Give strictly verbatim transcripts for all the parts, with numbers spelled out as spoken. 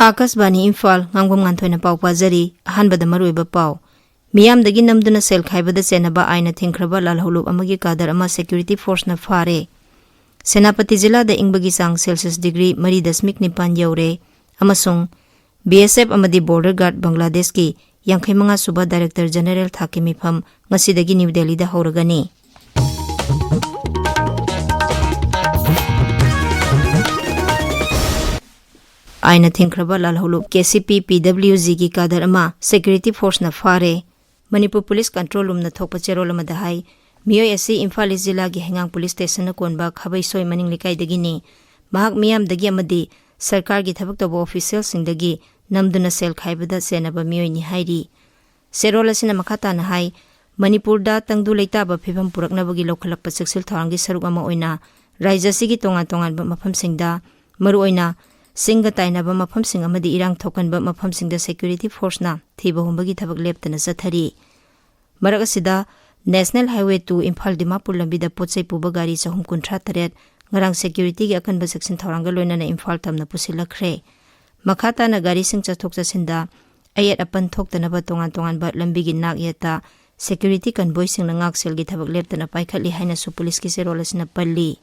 ꯑꯥꯀꯥꯁꯕꯥꯅꯤ ꯏꯝꯐꯥꯜ, ꯉꯥꯡꯕꯝ ꯉꯥꯟꯊꯣꯏꯅ ꯄꯥꯎ ꯄꯥꯖꯔꯤ꯫ ꯑꯍꯥꯟꯕꯗ ꯃꯔꯨꯑꯣꯏꯕ ꯄꯥꯎ꯫ ꯃꯤꯌꯥꯝꯗꯒꯤ ꯅꯝꯗꯨꯅ ꯁꯦꯜ ꯈꯥꯏꯕꯗ ꯆꯦꯟꯅꯕ ꯑꯥꯏꯟꯅ ꯊꯤꯡꯈ꯭ꯔꯕ ꯂꯥꯜꯍꯧꯂꯨꯞ ꯑꯃꯒꯤ ꯀꯥꯗꯔ ꯑꯃ ꯁꯦꯀ꯭ꯌꯨꯔꯤꯇꯤ ꯐꯣꯔꯁꯅ ꯐꯥꯔꯦ꯫ ꯁꯦꯅꯥꯄꯇꯤ ꯖꯤꯂꯥꯗ ꯏꯪꯕꯒꯤ ꯆꯥꯡ ꯁꯦꯜꯁꯤꯌꯁ ꯗꯤꯒ꯭ꯔꯤ ꯃꯔꯤ ꯗꯁꯃꯤꯛ ꯅꯤꯄꯥꯟ ꯌꯧꯔꯦ꯫ ꯑꯃꯁꯨꯡ ꯕꯤ ꯑꯦꯁ ꯑꯦꯐ ꯑꯃꯗꯤ ꯕꯣꯔꯗꯔ ꯒꯥꯔꯗ ꯕꯪꯒ꯭ꯂꯥꯗꯦꯁꯀꯤ ꯌꯥꯡꯈꯩ ꯃꯉꯥ ꯁꯨꯕ ꯗꯥꯏꯔꯦꯛꯇꯔ ꯖꯦꯅꯦꯔꯦꯜ ꯊꯥꯛꯀꯤ ꯃꯤꯐꯝ ꯉꯁꯤꯗꯒꯤ ꯅ꯭ꯌꯨ ꯗꯦꯜꯂꯤꯗ ꯍꯧꯔꯒꯅꯤ꯫ ꯑꯥꯏꯟꯅ ꯊꯤꯡꯈ꯭ꯔꯕ ꯂꯥꯜꯍꯧꯂꯨꯞ ꯀꯦ ꯁꯤ ꯄꯤ ꯄꯤ ꯗꯕ꯭ꯂꯤꯎ ꯖꯤꯒꯤ ꯀꯥꯗꯔ ꯑꯃ ꯁꯦꯀ꯭ꯌꯨꯔꯤꯇꯤ ꯐꯣꯔꯁꯅ ꯐꯥꯔꯦ꯫ ꯃꯅꯤꯄꯨꯔ ꯄꯨꯂꯤꯁ ꯀꯟꯇ꯭ꯔꯣꯜ ꯔꯨꯝꯅ ꯊꯣꯛꯄ ꯆꯦꯔꯣꯜ ꯑꯃꯗ ꯍꯥꯏ, ꯃꯤꯑꯣꯏ ꯑꯁꯤ ꯏꯝꯐꯥꯜ ꯏꯁ ꯖꯤꯂꯥꯒꯤ ꯍꯩꯉꯥꯡ ꯄꯨꯂꯤꯁ ꯁ꯭ꯇꯦꯁꯟꯅ ꯀꯣꯟꯕ ꯈꯥꯕꯩꯁꯣꯏ ꯃꯅꯤꯡ ꯂꯩꯀꯥꯏꯗꯒꯤꯅꯤ꯫ ꯃꯍꯥꯛ ꯃꯤꯌꯥꯝꯗꯒꯤ ꯑꯃꯗꯤ ꯁꯔꯀꯥꯔꯒꯤ ꯊꯕꯛ ꯇꯧꯕ ꯑꯣꯐꯤꯁꯤꯌꯦꯜꯁꯤꯡꯗꯒꯤ ꯅꯝꯗꯨꯅ ꯁꯦꯜ ꯈꯥꯏꯕꯗ ꯆꯦꯟꯅꯕ ꯃꯤꯑꯣꯏꯅꯤ ꯍꯥꯏꯔꯤ꯫ ꯆꯦꯔꯣꯜ ꯑꯁꯤꯅ ꯃꯈꯥ ꯇꯥꯅ ꯍꯥꯏ, ꯃꯅꯤꯄꯨꯔꯗ ꯇꯪꯗꯨ ꯂꯩꯇꯥꯕ ꯐꯤꯕꯝ ꯄꯨꯔꯛꯅꯕꯒꯤ ꯂꯧꯈꯠꯂꯛꯄ ꯆꯦꯛꯁꯤꯜ ꯊꯧꯔꯥꯡꯒꯤ ꯁꯔꯨꯛ ꯑꯃ ꯑꯣꯏꯅ ꯔꯥꯖ꯭ꯌ ꯑꯁꯤꯒꯤ ꯇꯣꯉꯥꯟ ꯇꯣꯉꯥꯟꯕ ꯃꯐꯝꯁꯤꯡꯗ, ꯃꯔꯨꯑꯣꯏꯅ ꯆꯤꯡꯒ ꯇꯥꯏꯅꯕ ꯃꯐꯝꯁꯤꯡ ꯑꯃꯗꯤ ꯏꯔꯥꯡ ꯊꯣꯛꯀꯟꯕ ꯃꯐꯝꯁꯤꯡꯗ ꯁꯦꯀ꯭ꯌꯨꯔꯤꯇꯤ ꯐꯣꯔꯁꯅ ꯊꯤꯕ ꯍꯨꯝꯕꯒꯤ ꯊꯕꯛ ꯂꯦꯞꯇꯅ ꯆꯠꯊꯔꯤ꯫ ꯃꯔꯛ ꯑꯁꯤꯗ, national highway two Imphal Dimapur ꯂꯝꯕꯤꯗ ꯄꯣꯠ ꯆꯩ ꯄꯨꯕ ꯒꯥꯔꯤ ꯆꯍꯨꯝ ꯀꯨꯟꯊ꯭ꯔꯥ ꯇꯔꯦꯠ ꯉꯔꯥꯡ ꯁꯦꯀ꯭ꯌꯨꯔꯤꯇꯤꯒꯤ ꯑꯀꯟꯕ ꯆꯦꯛꯁꯤꯟ ꯊꯧꯔꯥꯡꯒ ꯂꯣꯏꯅꯅ ꯏꯝꯐꯥꯜ ꯇꯝꯅ ꯄꯨꯁꯤꯜꯂꯛꯈ꯭ꯔꯦ꯫ ꯃꯈꯥ ꯇꯥꯅ ꯒꯥꯔꯤꯁꯤꯡ ꯆꯠꯊꯣꯛ ꯆꯠꯁꯤꯟꯗ ꯑꯌꯦꯠ ꯑꯄꯟ ꯊꯣꯛꯇꯅꯕ ꯇꯣꯉꯥꯟ ꯇꯣꯉꯥꯟꯕ ꯂꯝꯕꯤꯒꯤ ꯅꯥꯛ ꯌꯦꯠꯇ ꯁꯦꯀ꯭ꯌꯨꯔꯤꯇꯤ ꯀꯟꯚꯣꯏꯁꯤꯡꯅ ꯉꯥꯛꯁꯦꯜꯒꯤ ꯊꯕꯛ ꯂꯦꯞꯇꯅ ꯄꯥꯏꯈꯠꯂꯤ ꯍꯥꯏꯅꯁꯨ ꯄꯨꯂꯤꯁꯀꯤ ꯆꯦꯔꯣꯜ ꯑꯁꯤꯅ ꯄꯜꯂꯤ꯫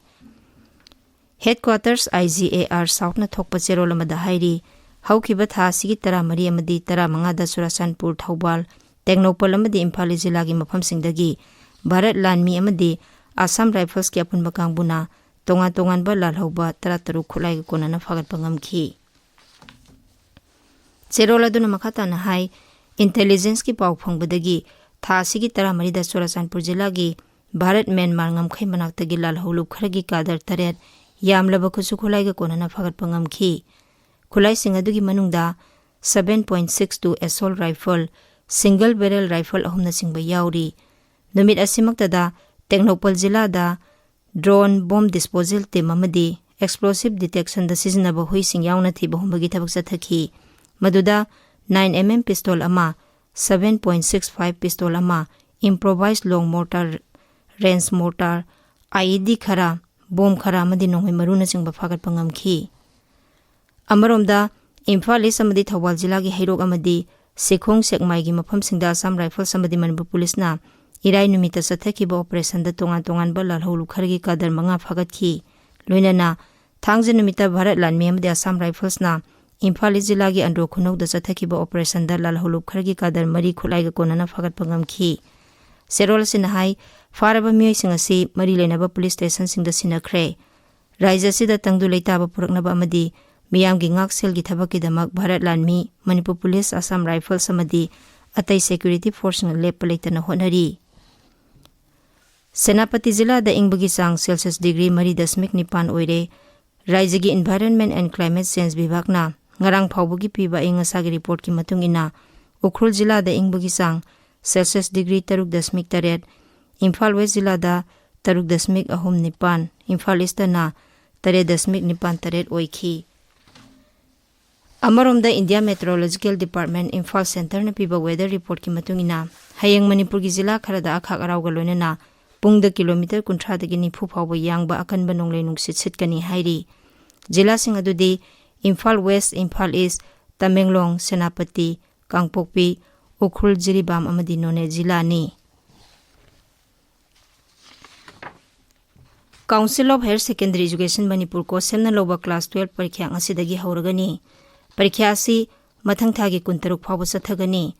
ꯍꯦꯗꯀ꯭ꯋꯥꯇꯔꯁ ꯑꯥꯏ ꯖꯤ ꯑꯦ ꯑꯥꯔ ꯁꯥꯎꯠꯅ ꯊꯣꯛꯄ ꯆꯦꯔꯣꯜ ꯑꯃꯗ ꯍꯥꯏꯔꯤ, ꯍꯧꯈꯤꯕ ꯊꯥ ꯑꯁꯤꯒꯤ ꯇꯔꯥꯃꯔꯤ ꯑꯃꯗꯤ ꯇꯔꯥꯃꯉꯥꯗ ꯆꯨꯔꯥꯆꯥꯟꯄꯨꯔ, ꯊꯧꯕꯥꯜ, ꯇꯦꯡꯅꯧꯄꯜ ꯑꯃꯗꯤ ꯏꯝꯐꯥꯜ ꯖꯤꯂꯥꯒꯤ ꯃꯐꯝꯁꯤꯡꯗꯒꯤ ꯚꯥꯔꯠ ꯂꯥꯟꯃꯤ ꯑꯃꯗꯤ ꯑꯁꯥꯝ ꯔꯥꯏꯐꯜꯁꯀꯤ ꯑꯄꯨꯟꯕ ꯀꯥꯡꯕꯨꯅ ꯇꯣꯉꯥꯟ ꯇꯣꯉꯥꯟꯕ ꯂꯥꯜꯍꯧꯕ ꯇꯔꯥꯇꯔꯨꯛ ꯈꯨꯠꯂꯥꯏꯒ ꯀꯣꯟꯅꯅ ꯐꯥꯒꯠꯄ ꯉꯝꯈꯤ꯫ ꯆꯦꯔꯣꯜ ꯑꯗꯨꯅ ꯃꯈꯥ ꯇꯥꯅ ꯍꯥꯏ, ꯏꯟꯇꯦꯂꯤꯖꯦꯟꯁꯀꯤ ꯄꯥꯎ ꯐꯪꯕꯗꯒꯤ ꯊꯥ ꯑꯁꯤꯒꯤ ꯇꯔꯥꯃꯔꯤꯗ ꯆꯨꯔꯥꯆꯥꯟꯄꯨꯔ ꯖꯤꯂꯥꯒꯤ ꯚꯥꯔꯠ ꯃ꯭ꯌꯥꯟꯃꯥꯔ ꯉꯝꯈꯩ ꯃꯅꯥꯛꯇꯒꯤ ꯂꯥꯜꯍꯧꯂꯨꯞ ꯈꯔꯒꯤ ꯀꯥꯗꯔ ꯇꯔꯦꯠ ꯌꯥꯝꯂꯕ ꯈꯨꯠꯁꯨ ꯈꯨꯠꯂꯥꯏꯒ ꯀꯣꯟꯅꯅ ꯐꯥꯒꯠꯄ ꯉꯝꯈꯤ꯫ ꯈꯨꯠꯂꯥꯏꯁꯤꯡ ꯑꯗꯨꯒꯤ ꯃꯅꯨꯡꯗ seven point six two assault rifle, single barrel rifle ꯑꯍꯨꯝꯅꯆꯤꯡꯕ ꯌꯥꯎꯔꯤ꯫ ꯅꯨꯃꯤꯠ ꯑꯁꯤꯃꯛꯇꯗ ꯇꯦꯡꯅꯧꯄꯜ ꯖꯤꯂꯥꯗ drone bomb disposal team ꯑꯃꯗꯤ explosive detectionꯗ ꯁꯤꯖꯤꯟꯅꯕ ꯍꯨꯏꯁꯤꯡ ꯌꯥꯎꯅ ꯊꯤꯕ ꯍꯨꯝꯕꯒꯤ ꯊꯕꯛ ꯆꯠꯊꯈꯤ꯫ ꯃꯗꯨꯗ nine M M pistol ꯑꯃ, seven point six five pistol ꯑꯃ, improvised long mortar, range mortar, I E D ꯈꯔ, ꯕꯣꯝ ꯈꯔ ꯑꯃꯗꯤ ꯅꯣꯡꯃꯩ ꯃꯔꯨꯅꯆꯤꯡꯕ ꯐꯥꯒꯠꯄ ꯉꯝꯈꯤ꯫ ꯑꯃꯔꯣꯝꯗ, ꯏꯝꯐꯥꯜ ꯏꯁ ꯑꯃꯗꯤ ꯊꯧꯕꯥꯜ ꯖꯤꯂꯥꯒꯤ ꯍꯩꯔꯣꯛ ꯑꯃꯗꯤ ꯁꯤꯈꯣꯡ ꯁꯦꯛꯃꯥꯏꯒꯤ ꯃꯐꯝꯁꯤꯡꯗ ꯑꯁꯥꯝ ꯔꯥꯏꯐꯜꯁ ꯑꯃꯗꯤ ꯃꯅꯤꯄꯨꯔ ꯄꯨꯂꯤꯁꯅ ꯏꯔꯥꯏ ꯅꯨꯃꯤꯠꯇ ꯆꯠꯊꯈꯤꯕ ꯑꯣꯄꯔꯦꯁꯟꯗ ꯇꯣꯉꯥꯟ ꯇꯣꯉꯥꯟꯕ ꯂꯥꯜꯍꯧ ꯂꯨꯞꯈꯔꯒꯤ ꯀꯥꯗꯔ ꯃꯉꯥ ꯐꯥꯒꯠꯈꯤ꯫ ꯂꯣꯏꯅꯅ ꯊꯥꯡꯖ ꯅꯨꯃꯤꯠꯇ ꯚꯥꯔꯠ ꯂꯥꯟꯃꯤ ꯑꯃꯗꯤ ꯑꯁꯥꯝ ꯔꯥꯏꯐꯜꯁꯅ ꯏꯝꯐꯥꯜ ꯏꯁ ꯖꯤꯂꯥꯒꯤ ꯑꯟꯗ꯭ꯔꯣ ꯈꯨꯅꯧꯗ ꯆꯠꯊꯈꯤꯕ ꯑꯣꯄꯔꯦꯁꯟꯗ ꯂꯥꯜꯍꯧ ꯂꯨꯞꯈꯔꯒꯤ ꯀꯥꯗꯔ ꯃꯔꯤ ꯈꯨꯠꯂꯥꯏꯒ ꯀꯣꯟꯅꯅ ꯐꯥꯒꯠꯄ ꯉꯝꯈꯤ꯫ ꯆꯦꯔꯣꯜ ꯑꯁꯤꯅ ꯍꯥꯏ, ꯐꯥꯔꯕ ꯃꯤꯑꯣꯏꯁꯤꯡ ꯑꯁꯤ ꯃꯔꯤ ꯂꯩꯅꯕ ꯄꯨꯂꯤꯁ ꯁ꯭ꯇꯦꯁꯟꯁꯤꯡꯗ ꯁꯤꯟꯅꯈ꯭ꯔꯦ꯫ ꯔꯥꯖ꯭ꯌ ꯑꯁꯤꯗ ꯇꯪꯗꯨ ꯂꯩꯇꯥꯕ ꯄꯨꯔꯛꯅꯕ ꯑꯃꯗꯤ ꯃꯤꯌꯥꯝꯒꯤ ꯉꯥꯛꯁꯦꯜꯒꯤ ꯊꯕꯛꯀꯤꯗꯃꯛ ꯚꯥꯔꯠ ꯂꯥꯟꯃꯤ, ꯃꯅꯤꯄꯨꯔ ꯄꯨꯂꯤꯁ, ꯑꯁꯥꯝ ꯔꯥꯏꯐꯜꯁ ꯑꯃꯗꯤ ꯑꯇꯩ ꯁꯦꯀ꯭ꯌꯨꯔꯤꯇꯤ ꯐꯣꯔꯁꯁꯤꯡꯅ ꯂꯦꯞꯄ ꯂꯩꯇꯅ ꯍꯣꯠꯅꯔꯤ꯫ ꯁꯦꯅꯥꯄꯇꯤ ꯖꯤꯂꯥꯗ ꯏꯪꯕꯒꯤ ꯆꯥꯡ ꯁꯦꯜꯁꯤꯌꯁ ꯗꯤꯒ꯭ꯔꯤ ꯃꯔꯤ ꯗꯁꯃꯤꯛ ꯅꯤꯄꯥꯟ ꯑꯣꯏꯔꯦ꯫ ꯔꯥꯖ꯭ꯌꯒꯤ Environment and Climate Change ꯕꯤꯚꯥꯒꯅ ꯉꯔꯥꯡ ꯐꯥꯎꯕꯒꯤ ꯄꯤꯕ ꯑꯏꯪ ꯑꯁꯥꯒꯤ ꯔꯤꯄꯣꯔꯠꯀꯤ ꯃꯇꯨꯡ ꯏꯟꯅ, ꯎꯈ꯭ꯔꯨꯜ ꯖꯤꯂꯥꯗ ꯏꯪꯕꯒꯤ ꯆꯥꯡ ꯁꯦꯜꯁꯤꯌꯁ ꯗꯤꯒ꯭ꯔꯤ ꯇꯔꯨꯛ ꯗꯁꯃꯤꯛ ꯇꯔꯦꯠ, ꯏꯝꯐꯥꯜ ꯋꯦꯁ ꯖꯤꯂꯥꯗ ꯇꯔꯨꯛ ꯗꯁꯃꯤꯛ ꯑꯍꯨꯝ ꯅꯤꯄꯥꯟ, ꯏꯝꯐꯥꯜ ꯏꯁꯇꯅ ꯇꯔꯦꯠ ꯗꯁꯃꯤꯛ ꯅꯤꯄꯥꯟ ꯇꯔꯦꯠ ꯑꯣꯏꯈꯤ꯫ ꯑꯃꯔꯣꯝꯗ, ꯏꯟꯗꯤꯌꯥ ꯃꯦꯇ꯭ꯔꯣꯂꯣꯖꯤꯀꯦꯜ ꯗꯤꯄꯥꯔꯠꯃꯦꯟ ꯏꯝꯐꯥꯜ ꯁꯦꯟꯇꯔꯅ ꯄꯤꯕ ꯋꯦꯗꯔ ꯔꯤꯄꯣꯔꯠꯀꯤ ꯃꯇꯨꯡ ꯏꯟꯅ, ꯍꯌꯦꯡ ꯃꯅꯤꯄꯨꯔꯒꯤ ꯖꯤꯂꯥ ꯈꯔꯗ ꯑꯈꯥꯛ ꯑꯔꯥꯎꯒ ꯂꯣꯏꯅꯅ ꯄꯨꯡꯗ ꯀꯤꯂꯣꯃꯤꯇꯔ ꯀꯨꯟꯊ꯭ꯔꯥꯗꯒꯤ ꯅꯤꯐꯨ ꯐꯥꯎꯕ ꯌꯥꯡꯕ ꯑꯀꯟꯕ ꯅꯣꯡꯂꯩ ꯅꯨꯡꯁꯤꯠ ꯁꯤꯠꯀꯅꯤ ꯍꯥꯏꯔꯤ꯫ ꯖꯤꯂꯥꯁꯤꯡ ꯑꯗꯨꯗꯤ ꯏꯝꯐꯥꯜ ꯋꯦꯁ, ꯏꯝꯐꯥꯜ ꯏꯁ, ꯇꯃꯦꯡꯂꯣꯡ, ꯁꯦꯅꯥꯄꯇꯤ, ꯀꯥꯡꯄꯣꯛꯄꯤ, ꯎꯈ꯭ꯔꯨꯜ, ꯖꯤꯔꯤꯕꯥꯝ ꯑꯃꯗꯤ ꯅꯣꯅꯦ ꯖꯤꯂꯥꯅꯤ꯫ Council of Higher Secondary Education Manipur, ꯀꯣꯁꯦꯝꯅ ꯂꯧꯕ ꯀ꯭ꯂꯥꯁ ꯇꯨꯌꯦꯜꯐ ꯄꯔꯤꯈ꯭ꯌꯥ ꯉꯁꯤꯗꯒꯤ ꯍꯧꯔꯒꯅꯤ꯫ ꯄꯔꯤꯈ꯭ꯌꯥ ꯑꯁꯤ ꯃꯊꯪ ꯊꯥꯒꯤ ꯀꯨꯟꯇꯔꯨꯛ ꯐꯥꯎꯕ ꯆꯠꯊꯒꯅꯤ꯫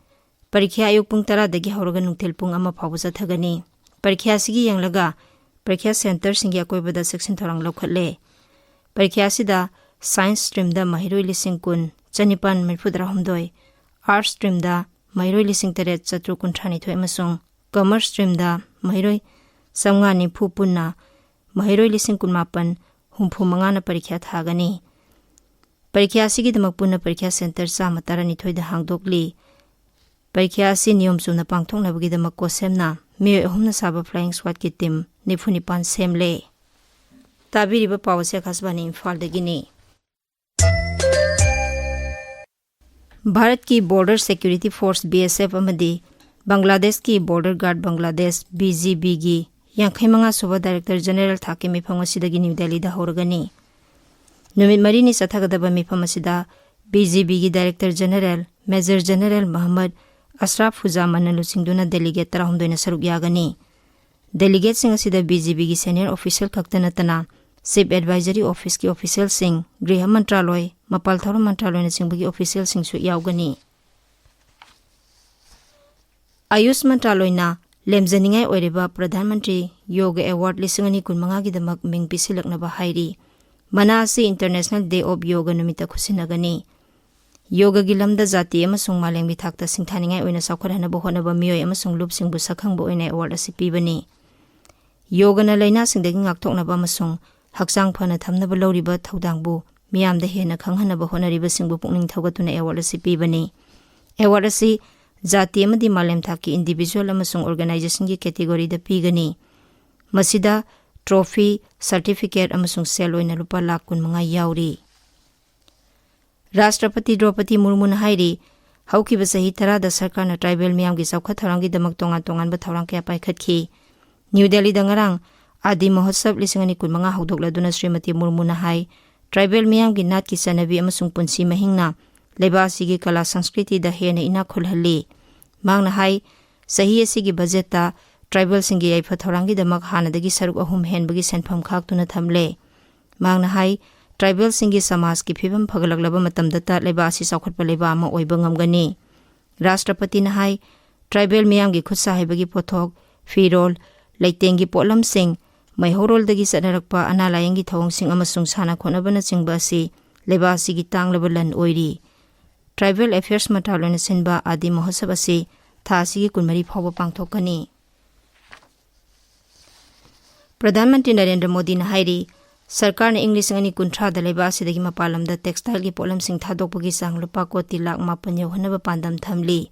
ꯄꯔꯤꯈ꯭ꯌꯥ ꯑꯌꯨꯛ ꯄꯨꯡ ꯇꯔꯥꯗꯒꯤ ꯍꯧꯔꯒ ꯅꯨꯡꯊꯤꯜ ꯄꯨꯡ ꯑꯃ ꯐꯥꯎꯕ ꯆꯠꯊꯒꯅꯤ꯫ ꯄꯔꯤꯈ꯭ꯌꯥ ꯑꯁꯤꯒꯤ ꯌꯦꯡꯂꯒ ꯄꯔꯤꯈ꯭ꯌꯥ ꯁꯦꯟꯇꯔꯁꯤꯡꯒꯤ ꯑꯀꯣꯏꯕꯗ ꯆꯦꯛꯁꯤꯟ ꯊꯧꯔꯥꯡ ꯂꯧꯈꯠꯂꯦ꯫ ꯄꯔꯤꯈ꯭ꯌꯥ ꯑꯁꯤꯗ ꯁꯥꯏꯟꯁ ꯁ꯭ꯇ꯭ꯔꯤꯝꯗ ꯃꯍꯩꯔꯣꯏ ꯂꯤꯁꯤꯡ ꯀꯨꯟ ꯆꯅꯤꯄꯥꯟ ꯃꯔꯤꯐꯨꯇꯔꯥ ꯍꯨꯝꯗꯣꯏ, ꯑꯥꯔꯠꯁ ꯁ꯭ꯇ꯭ꯔꯤꯝꯗ ꯃꯍꯩꯔꯣꯏ ꯂꯤꯁꯤꯡ ꯇꯔꯦꯠ ꯆꯥꯇ꯭ꯔꯨꯛ ꯀꯨꯟꯊ꯭ꯔꯥ ꯅꯤꯊꯣꯏ ꯑꯃꯁꯨꯡ ꯀꯃꯔꯁ ꯁ꯭ꯇ꯭ꯔꯤꯝꯗ ꯃꯍꯩꯔꯣꯏ ꯆꯥꯝꯃꯉꯥ ꯅꯤꯐꯨ, ꯄꯨꯟꯅ ꯃꯍꯩꯔꯣꯏ ꯂꯤꯁꯤꯡ ꯀꯨꯟꯃꯥꯄꯟ ꯍꯨꯝꯐꯨ ꯃꯉꯥꯅ ꯄꯔꯤꯈ꯭ꯌꯥ ꯊꯥꯒꯅꯤ꯫ ꯄꯔꯤꯈ꯭ꯌꯥ ꯑꯁꯤꯒꯤꯗꯃꯛ ꯄꯨꯟꯅ ꯄꯔꯤꯈ꯭ꯌꯥ ꯁꯦꯟꯇꯔ ꯆꯥꯝꯃ ꯇꯔꯥꯅꯤꯊꯣꯏꯗ ꯍꯥꯡꯗꯣꯛꯂꯤ꯫ ꯄꯔꯤꯈ꯭ꯌꯥ ꯑꯁꯤ ꯅꯤꯌꯣꯝ ꯆꯨꯝꯅ ꯄꯥꯡꯊꯣꯛꯅꯕꯒꯤꯗꯃꯛ ꯀꯣꯁꯦꯝꯅ ꯃꯤꯑꯣꯏ ꯑꯍꯨꯝꯅ ꯁꯥꯕ flying squadꯀꯤ ꯇꯤꯝ ꯅꯤꯐꯨ ꯅꯤꯄꯥꯟ ꯁꯦꯝꯂꯦ꯫ ꯇꯥꯕꯤꯔꯤꯕ ꯄꯥꯎ ꯑꯁꯤ ꯑꯀꯥꯁꯕꯥꯅꯤ ꯏꯝꯐꯥꯜꯗꯒꯤꯅꯤ꯫ ꯚꯥꯔꯠꯀꯤ Border Security Force, BSF, ꯑꯃꯗꯤ ꯕꯪꯒ꯭ꯂꯥꯗꯦꯁꯀꯤ Border Guard Bangladesh, BGBꯒꯤ ꯌꯥꯡꯈꯩ ꯃꯉꯥ ꯁꯨꯕ Director General ꯊꯥꯛꯀꯤ ꯃꯤꯐꯝ ꯉꯁꯤꯗꯒꯤ ꯅ꯭ꯌꯨ ꯗꯦꯜꯂꯤꯗ ꯍꯧꯔꯒꯅꯤ꯫ ꯅꯨꯃꯤꯠ ꯃꯔꯤꯅꯤ ꯆꯠꯊꯒꯗꯕ ꯃꯤꯐꯝ ꯑꯁꯤꯗ ꯕꯤ ꯖꯤ ꯕꯤꯒꯤ Director General Major General Mohammad Ashraf ꯍꯨꯖꯥꯃꯟꯅ ꯂꯨꯆꯤꯡꯗꯨꯅ delegate ꯇꯔꯥꯍꯨꯝꯗꯣꯏꯅ ꯁꯔꯨꯛ ꯌꯥꯒꯅꯤ꯫ Delegateꯁꯤꯡ ꯑꯁꯤꯗ ꯕꯤ ꯖꯤ ꯕꯤꯒꯤ senior official ꯈꯛꯇ ꯅꯠꯇꯅ Chief Advisory Officeꯀꯤ officialꯁꯤꯡ, ꯒ꯭ꯔꯤꯍ ꯃꯟꯇ꯭ꯔꯥꯂꯣꯏ, ꯃꯄꯥꯜ ꯊꯧꯔꯝ ꯃꯟꯇ꯭ꯔꯥꯂꯣꯏꯅꯆꯤꯡꯕꯒꯤ officialꯁꯤꯡꯁꯨ ꯌꯥꯎꯒꯅꯤ꯫ ꯑꯌꯨꯁ ꯃꯟꯇ꯭ꯔꯥꯂꯣꯏꯅ ꯂꯦꯝꯖꯅꯤꯡꯉꯥꯏ ꯑꯣꯏꯔꯤꯕ ꯄ꯭ꯔꯙꯥꯟ ꯃꯟꯇ꯭ꯔꯤ ꯌꯣꯒ Award ꯂꯤꯁꯤꯡ ꯑꯅꯤ ꯀꯨꯟꯃꯉꯥꯒꯤꯗꯃꯛ ꯃꯤꯡ ꯄꯤꯁꯤꯜꯂꯛꯅꯕ ꯍꯥꯏꯔꯤ꯫ ꯃꯅꯥ ꯑꯁꯤ International Day of Yoga ꯅꯨꯃꯤꯠꯇ ꯈꯨꯠꯁꯤꯟꯅꯒꯅꯤ꯫ ꯌꯣꯒꯒꯤ ꯂꯝꯗ ꯖꯥꯇꯤ ꯑꯃꯁꯨꯡ ꯃꯥꯂꯦꯝꯒꯤ ꯊꯥꯛꯇ ꯁꯤꯡꯊꯥꯅꯤꯡꯉꯥꯏ ꯑꯣꯏꯅ ꯆꯥꯎꯈꯠꯍꯟꯅꯕ ꯍꯣꯠꯅꯕ ꯃꯤꯑꯣꯏ ꯑꯃꯁꯨꯡ ꯂꯨꯞꯁꯤꯡꯕꯨ ꯁꯛꯈꯪꯕ ꯑꯣꯏꯅ award ꯑꯁꯤ ꯄꯤꯕꯅꯤ꯫ ꯌꯣꯒꯅ ꯂꯥꯏꯅꯥꯁꯤꯡꯗꯒꯤ ꯉꯥꯛꯊꯣꯛꯅꯕ ꯑꯃꯁꯨꯡ ꯍꯛꯆꯥꯡ ꯐꯅ ꯊꯝꯅꯕ ꯂꯧꯔꯤꯕ ꯊꯧꯗꯥꯡꯕꯨ ꯃꯤꯌꯥꯝꯗ ꯍꯦꯟꯅ ꯈꯪꯍꯟꯅꯕ ꯍꯣꯠꯅꯔꯤꯕꯁꯤꯡꯕꯨ ꯄꯨꯛꯅꯤꯡ ꯊꯧꯒꯠꯇꯨꯅ award ꯑꯁꯤ ꯄꯤꯕꯅꯤ꯫ Award ꯑꯁꯤ ꯖꯥꯇꯤ ꯑꯃꯗꯤ ꯃꯥꯂꯦꯝ ꯊꯥꯛꯀꯤ individual ꯑꯃꯁꯨꯡ organizationꯒꯤ categoryꯗ ꯄꯤꯒꯅꯤ꯫ ꯃꯁꯤꯗ trophy, certificate ꯑꯃꯁꯨꯡ ꯁꯦꯜ ꯑꯣꯏꯅ ꯂꯨꯄꯥ ꯂꯥꯈ ꯀꯨꯟꯃꯉꯥ ꯌꯥꯎꯔꯤ꯫ ꯔꯥꯁꯇ꯭ꯔꯄꯇꯤ ꯗ꯭ꯔꯧꯄꯗꯤ ꯃꯨꯔꯃꯨꯅ ꯍꯥꯏꯔꯤ, ꯍꯧꯈꯤꯕ ꯆꯍꯤ ꯇꯔꯥꯗ ꯁꯔꯀꯥꯔꯅ tribal ꯃꯤꯌꯥꯝꯒꯤ ꯆꯥꯎꯈꯠ ꯊꯧꯔꯥꯡꯒꯤꯗꯃꯛ ꯇꯣꯉꯥꯟ ꯇꯣꯉꯥꯟꯕ ꯊꯧꯔꯥꯡ ꯀꯌꯥ ꯄꯥꯏꯈꯠꯈꯤ꯫ ꯅ꯭ꯌꯨ ꯗꯦꯜꯂꯤꯗ ꯉꯔꯥꯡ ꯑꯥꯗꯤ ꯃꯍꯣꯠꯁꯕ ꯂꯤꯁꯤꯡ ꯑꯅꯤ ꯀꯨꯟꯃꯉꯥ ꯍꯧꯗꯣꯛꯂꯗꯨꯅ ꯁ꯭ꯔꯤꯃꯇꯤ ꯃꯨꯔꯃꯨꯅ ꯍꯥꯏ, tribal ꯃꯤꯌꯥꯝꯒꯤ ꯅꯥꯠꯀꯤ ꯆꯠꯅꯕꯤ ꯑꯃꯁꯨꯡ ꯄꯨꯟꯁꯤ ꯃꯍꯤꯡꯅ ꯂꯩꯕꯥꯛ ꯑꯁꯤꯒꯤ ꯀꯂꯥ ꯁꯪꯁꯀ꯭ꯔꯤꯇꯤꯗ ꯍꯦꯟꯅ ꯏꯅꯥꯛ ꯈꯨꯜꯍꯜꯂꯤ꯫ ꯃꯍꯥꯛꯅ ꯍꯥꯏ, ꯆꯍꯤ ꯑꯁꯤꯒꯤ ꯕꯖꯦꯠꯇ tribalꯁꯤꯡꯒꯤ ꯌꯥꯏꯐ ꯊꯧꯔꯥꯡꯒꯤꯗꯃꯛ ꯍꯥꯟꯅꯗꯒꯤ ꯁꯔꯨꯛ ꯑꯍꯨꯝ ꯍꯦꯟꯕꯒꯤ ꯁꯦꯟꯐꯝ ꯈꯥꯛꯇꯨꯅ ꯊꯝꯂꯦ꯫ ꯃꯍꯥꯛꯅ ꯍꯥꯏ, tribalꯁꯤꯡꯒꯤ ꯁꯃꯥꯖꯀꯤ ꯐꯤꯕꯝ ꯐꯒꯠꯂꯛꯂꯕ ꯃꯇꯝꯗꯇ ꯂꯩꯕꯥꯛ ꯑꯁꯤ ꯆꯥꯎꯈꯠꯄ ꯂꯩꯕꯥꯛ ꯑꯃ ꯑꯣꯏꯕ ꯉꯝꯒꯅꯤ꯫ ꯔꯥꯁꯇ꯭ꯔꯄꯇꯤꯅ ꯍꯥꯏ, tribal ꯃꯤꯌꯥꯝꯒꯤ ꯈꯨꯠꯁꯥ ꯍꯩꯕꯒꯤ ꯄꯣꯠꯊꯣꯛ, ꯐꯤꯔꯣꯜ, ꯂꯩꯇꯦꯡꯒꯤ ꯄꯣꯠꯂꯝꯁꯤꯡ, ꯃꯩꯍꯧꯔꯣꯜꯗꯒꯤ ꯆꯠꯅꯔꯛꯄ ꯑꯅꯥ ꯂꯥꯌꯦꯡꯒꯤ ꯊꯧꯑꯣꯡꯁꯤꯡ ꯑꯃꯁꯨꯡ ꯁꯥꯟꯅ ꯈꯣꯠꯅꯕꯅꯆꯤꯡꯕ ꯑꯁꯤ ꯂꯩꯕꯥꯛ ꯑꯁꯤꯒꯤ ꯇꯥꯡꯂꯕ ꯂꯟ ꯑꯣꯏꯔꯤ꯫ Tribal Affairs ꯃꯟꯇ꯭ꯔꯥꯂꯣꯏꯅ ꯁꯤꯟꯕ ꯑꯥꯗꯤ ꯃꯍꯣꯠꯁꯕ ꯑꯁꯤ ꯊꯥ ꯑꯁꯤꯒꯤ ꯀꯨꯟꯃꯔꯤ ꯐꯥꯎꯕ ꯄꯥꯡꯊꯣꯛꯀꯅꯤ꯫ ꯄ꯭ꯔꯙꯥꯟ ꯃꯟꯇ꯭ꯔꯤ ꯅꯔꯦꯟꯗ꯭ꯔ ꯃꯣꯗꯤꯅ ꯍꯥꯏꯔꯤ, ꯁꯔꯀꯥꯔꯅ ꯏꯪ ꯂꯤꯁꯤꯡ ꯑꯅꯤ ꯀꯨꯟꯊ꯭ꯔꯥꯗ ꯂꯩꯕꯥꯛ ꯑꯁꯤꯗꯒꯤ ꯃꯄꯥꯟ ꯂꯝꯗ textileꯒꯤ ꯄꯣꯠꯂꯝꯁꯤꯡ ꯊꯥꯗꯣꯛꯄꯒꯤ ꯆꯥꯡ ꯂꯨꯄꯥ ꯀꯣꯇꯤ ꯂꯥꯈ ꯃꯥꯄꯟ ꯌꯧꯍꯟꯅꯕ ꯄꯥꯟꯗꯝ ꯊꯝꯂꯤ꯫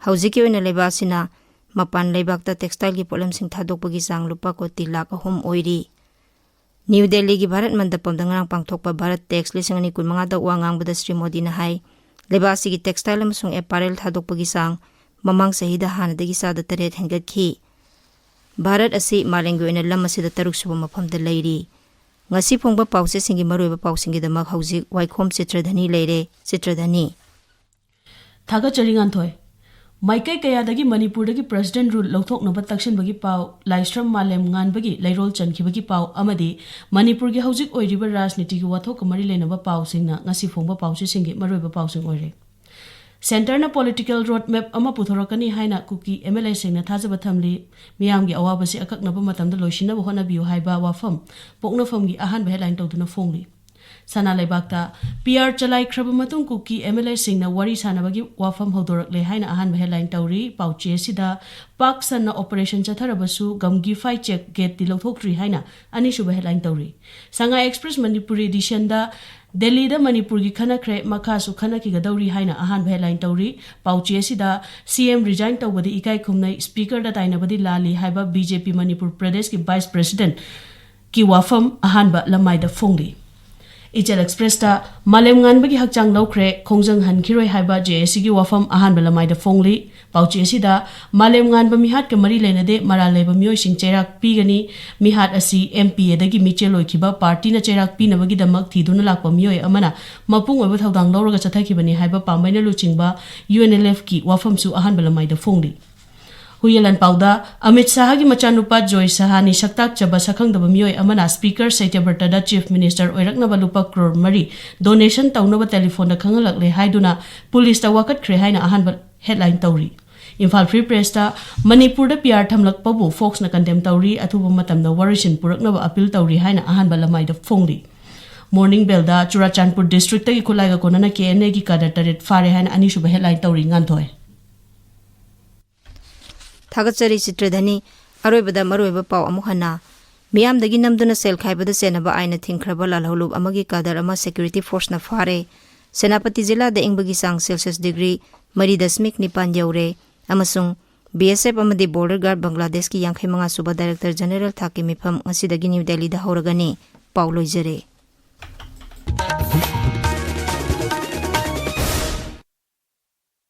ꯍꯧꯖꯤꯛꯀꯤ ꯑꯣꯏꯅ ꯂꯩꯕꯥꯛ ꯑꯁꯤꯅ ꯃꯄꯥꯟ ꯂꯩꯕꯥꯛꯇ textileꯒꯤ ꯄꯣꯠꯂꯝꯁꯤꯡ ꯊꯥꯗꯣꯛꯄꯒꯤ ꯆꯥꯡ ꯂꯨꯄꯥ ꯀꯣꯇꯤ ꯂꯥꯈ ꯑꯍꯨꯝ ꯑꯣꯏꯔꯤ꯫ ꯅ꯭ꯌꯨ ꯗꯦꯜꯂꯤꯒꯤ ꯚꯥꯔꯠ ꯃꯟꯗꯄꯝꯗ ꯉꯔꯥꯡ ꯄꯥꯡꯊꯣꯛꯄ ꯚꯥꯔꯠ ꯇꯦꯛꯁ ꯂꯤꯁꯤꯡ ꯑꯅꯤ ꯀꯨꯟꯃꯉꯥꯗ ꯋꯥ ꯉꯥꯡꯕꯗ ꯁ꯭ꯔꯤ ꯃꯣꯗꯤꯅ ꯍꯥꯏ, ꯂꯩꯕꯥꯛ ꯑꯁꯤꯒꯤ textile ꯑꯃꯁꯨꯡ apparel ꯊꯥꯗꯣꯛꯄꯒꯤ ꯆꯥꯡ ꯃꯃꯥꯡ ꯆꯍꯤꯗ ꯍꯥꯟꯅꯗꯒꯤ ꯆꯥꯗ ꯇꯔꯦꯠ ꯍꯦꯟꯒꯠꯈꯤ꯫ ꯚꯥꯔꯠ ꯑꯁꯤ ꯃꯥꯂꯦꯝꯒꯤ ꯑꯣꯏꯅ ꯂꯝ ꯑꯁꯤꯗ ꯇꯔꯨꯛꯁꯨꯕ ꯃꯐꯝꯗ ꯂꯩꯔꯤ꯫ ꯉꯁꯤ ꯐꯣꯡꯕ ꯄꯥꯎꯆꯦꯁꯤꯡꯒꯤ ꯃꯔꯨꯑꯣꯏꯕ ꯄꯥꯎꯁꯤꯡꯒꯤꯗꯃꯛ ꯍꯧꯖꯤꯛ ꯋꯥꯏꯈꯣꯝ ꯆꯤꯇ꯭ꯔꯙꯅꯤ ꯂꯩꯔꯦ꯫ ꯆꯤꯇ꯭ꯔꯙꯅꯤ꯫ ꯊꯥꯒꯠꯆꯔꯤ ꯉꯥꯟꯊꯣꯏ꯫ ꯃꯥꯏꯀꯩ ꯀꯌꯥꯗꯒꯤ ꯃꯅꯤꯄꯨꯔꯗꯒꯤ President Rule ꯂꯧꯊꯣꯛꯅꯕ ꯇꯛꯁꯤꯟꯕꯒꯤ ꯄꯥꯎ, ꯂꯥꯏꯁ꯭ꯔꯝ ꯃꯥꯂꯦꯝ ꯉꯥꯟꯕꯒꯤ ꯂꯩꯔꯣꯜ ꯆꯟꯈꯤꯕꯒꯤ ꯄꯥꯎ ꯑꯃꯗꯤ ꯃꯅꯤꯄꯨꯔꯒꯤ ꯍꯧꯖꯤꯛ ꯑꯣꯏꯔꯤꯕ ꯔꯥꯖꯅꯤꯇꯤꯒꯤ ꯋꯥꯊꯣꯛꯀ ꯃꯔꯤ ꯂꯩꯅꯕ ꯄꯥꯎꯁꯤꯡꯅ ꯉꯁꯤ ꯐꯣꯡꯕ ꯄꯥꯎꯆꯦꯁꯤꯡꯒꯤ ꯃꯔꯨꯑꯣꯏꯕ ꯄꯥꯎꯁꯤꯡ ꯑꯣꯏꯔꯦ꯫ ꯁꯦꯟꯇꯔꯅ political road map ꯑꯃ ꯄꯨꯊꯣꯔꯛꯀꯅꯤ ꯍꯥꯏꯅ ꯀꯨꯀꯤ MLAꯁꯤꯡꯅ ꯊꯥꯖꯕ ꯊꯝꯂꯤ꯫ ꯃꯤꯌꯥꯝꯒꯤ ꯑꯋꯥꯕꯁꯤ ꯑꯀꯛꯅꯕ ꯃꯇꯝꯗ ꯂꯣꯏꯁꯤꯟꯅꯕ ꯍꯣꯠꯅꯕꯤꯌꯨ ꯍꯥꯏꯕ ꯋꯥꯐꯝ ꯄꯣꯛꯅꯐꯝꯒꯤ ꯑꯍꯥꯟꯕ headline ꯇꯧꯗꯨꯅ ꯐꯣꯡꯂꯤ꯫ ꯁꯅꯥ ꯂꯩꯕꯥꯛꯇ PR ꯆꯂꯥꯏꯈ꯭ꯔꯕ ꯃꯇꯨꯡ ꯀꯨꯀꯤ MLAꯁꯤꯡꯅ ꯋꯥꯔꯤ ꯁꯥꯟꯅꯕꯒꯤ ꯋꯥꯐꯝ ꯍꯧꯗꯣꯔꯛꯂꯦ ꯍꯥꯏꯅ ꯑꯍꯥꯟꯕ headline ꯇꯧꯔꯤ꯫ ꯄꯥꯎꯆꯦ ꯑꯁꯤꯗ ꯄꯥꯛ ꯁꯟꯅ operation ꯆꯠꯊꯔꯕꯁꯨ ꯒꯝꯒꯤ ꯐꯥꯏ ꯆꯦꯛ ꯒꯦꯠꯇꯤ ꯂꯧꯊꯣꯛꯇ꯭ꯔꯤ ꯍꯥꯏꯅ ꯑꯅꯤꯁꯨꯕ headline ꯇꯧꯔꯤ꯫ ꯁꯉꯥꯏ Express ꯃꯅꯤꯄꯨꯔꯤ editionꯗ ꯗꯦꯜꯂꯤꯗ ꯃꯅꯤꯄꯨꯔꯒꯤ ꯈꯟꯅꯈ꯭ꯔꯦ, ꯃꯈꯥꯁꯨ ꯈꯟꯅꯈꯤꯒꯗꯧꯔꯤ ꯍꯥꯏꯅ ꯑꯍꯥꯟꯕ headline ꯇꯧꯔꯤ꯫ ꯄꯥꯎꯆꯦ ꯑꯁꯤꯗ CM resign ꯇꯧꯕꯗꯤ ꯏꯀꯥꯏ ꯈꯨꯝꯅꯩ, Speakerꯗ ꯇꯥꯏꯅꯕꯗꯤ ꯂꯥꯜꯂꯤ ꯍꯥꯏꯕ BJP ꯃꯅꯤꯄꯨꯔ ꯄ꯭ꯔꯗꯦꯁꯀꯤ Vice Presidentꯀꯤ ꯋꯥꯐꯝ ꯑꯍꯥꯟꯕ ꯂꯃꯥꯏꯗ ꯐꯣꯡꯂꯤ꯫ ꯏꯆꯦꯜ Expressꯇ ꯃꯥꯂꯦꯝ ꯉꯥꯟꯕꯒꯤ ꯍꯛꯆꯥꯡ ꯂꯧꯈ꯭ꯔꯦ, ꯈꯣꯡꯖꯪ ꯍꯟꯈꯤꯔꯣꯏ ꯍꯥꯏꯕ JACꯒꯤ ꯋꯥꯐꯝ ꯑꯍꯥꯟꯕ ꯂꯃꯥꯏꯗ ꯐꯣꯡꯂꯤ꯫ ꯄꯥꯎꯆꯦ ꯑꯁꯤꯗ ꯃꯥꯂꯦꯝ ꯉꯥꯟꯕ ꯃꯤꯍꯥꯠꯀ ꯃꯔꯤ ꯂꯩꯅꯗꯦ, ꯃꯔꯥꯜ ꯂꯩꯕ ꯃꯤꯑꯣꯏꯁꯤꯡ ꯆꯩꯔꯥꯛ ꯄꯤꯒꯅꯤ꯫ ꯃꯤꯍꯥꯠ ꯑꯁꯤ MPAꯗꯒꯤ ꯃꯤꯆꯦꯜ ꯑꯣꯏꯈꯤꯕ ꯄꯥꯔꯇꯤꯅ ꯆꯩꯔꯥꯛ ꯄꯤꯅꯕꯒꯤꯗꯃꯛ ꯊꯤꯗꯨꯅ ꯂꯥꯛꯄ ꯃꯤꯑꯣꯏ ꯑꯃꯅ ꯃꯄꯨꯡ ꯑꯣꯏꯕ ꯊꯧꯗꯥꯡ ꯂꯧꯔꯒ ꯆꯠꯊꯈꯤꯕꯅꯤ ꯍꯥꯏꯕ ꯄꯥꯝꯕꯩꯅ ꯂꯨꯆꯤꯡꯕ UNLFꯀꯤ ꯋꯥꯐꯝꯁꯨ ꯑꯍꯥꯟꯕ ꯂꯃꯥꯏꯗ ꯐꯣꯡꯂꯤ꯫ ꯍꯨꯏꯌꯦꯟ ꯂꯥꯟꯄꯥꯎꯗ ꯑꯃꯤꯠ ꯁꯥꯍꯒꯤ ꯃꯆꯥꯅꯨꯄꯥ ꯖꯣꯏ ꯁꯥꯍꯅꯤ ꯁꯛꯇꯥꯛꯆꯕ ꯁꯛꯈꯪꯗꯕ ꯃꯤꯑꯣꯏ ꯑꯃꯅ Speaker ꯁꯇ꯭ꯌꯕ꯭ꯔꯇꯗ Chief Minister ꯑꯣꯏꯔꯛꯅꯕ ꯂꯨꯄꯥ ꯀ꯭ꯔꯣꯔ ꯃꯔꯤ donation ꯇꯧꯅꯕ ꯇꯦꯂꯤꯐꯣꯟꯗ ꯈꯪꯍꯜꯂꯛꯂꯦ ꯍꯥꯏꯗꯨꯅ ꯄꯨꯂꯤꯁꯇ ꯋꯥꯀꯠꯈ꯭ꯔꯦ ꯍꯥꯏꯅ ꯑꯍꯥꯟꯕ headline ꯇꯧꯔꯤ꯫ ꯏꯝꯐꯥꯜ Free Pressꯇ ꯃꯅꯤꯄꯨꯔꯗ PR ꯊꯝꯂꯛꯄꯕꯨ Foxꯅ condemn ꯇꯧꯔꯤ, ꯑꯊꯨꯕ ꯃꯇꯝꯗ ꯋꯥꯔꯣꯏꯁꯤꯟ ꯄꯨꯔꯛꯅꯕ appeal ꯇꯧꯔꯤ ꯍꯥꯏꯅ ꯑꯍꯥꯟꯕ ꯂꯃꯥꯏꯗ ꯐꯣꯡꯂꯤ꯫ Morning Bellꯗ ꯆꯨꯔꯥꯆꯥꯟꯄꯨꯔ districtꯇꯒꯤ ꯈꯨꯠꯂꯥꯏꯒ ꯀꯣꯟꯅꯅ KNAꯒꯤ cadre ꯇꯔꯦꯠ ꯐꯥꯔꯦ ꯍꯥꯏꯅ ꯑꯅꯤꯁꯨꯕ headline ꯇꯧꯔꯤ꯫ ꯉꯥꯟꯊꯣꯏ꯫ ꯊꯥꯒꯠꯆꯔꯤ ꯆꯤꯇ꯭ꯔꯙꯅꯤ꯫ ꯑꯔꯣꯏꯕꯗ ꯃꯔꯨꯑꯣꯏꯕ ꯄꯥꯎ ꯑꯃꯨꯛ ꯍꯟꯅ꯫ ꯃꯤꯌꯥꯝꯗꯒꯤ ꯅꯝꯗꯨꯅ ꯁꯦꯜ ꯈꯥꯏꯕꯗ ꯆꯦꯟꯅꯕ ꯑꯥꯏꯟꯅ ꯊꯤꯡꯈ꯭ꯔꯕ ꯂꯥꯜꯍꯧꯂꯨꯞ ꯑꯃꯒꯤ cadre ꯑꯃ security forceꯅ ꯐꯥꯔꯦ꯫ ꯁꯦꯅꯥꯄꯇꯤ ꯖꯤꯂꯥꯗ ꯏꯪꯕꯒꯤ ꯆꯥꯡ Celsius degree ꯃꯔꯤ ꯗꯁꯃꯤꯛ ꯅꯤꯄꯥꯟ ꯌꯧꯔꯦ ꯑꯃꯁꯨꯡ BSF ꯑꯃꯗꯤ Border Guard ꯕꯪꯒ꯭ꯂꯥꯗꯦꯁꯀꯤ ꯌꯥꯡꯈꯩ ꯃꯉꯥ ꯁꯨꯕ Director General ꯊꯥꯛꯀꯤ ꯃꯤꯐꯝ ꯉꯁꯤꯗꯒꯤ ꯅ꯭ꯌꯨ ꯗꯦꯜꯂꯤꯗ ꯍꯧꯔꯒꯅꯤ꯫ ꯄꯥꯎ ꯂꯣꯏꯖꯔꯦ꯫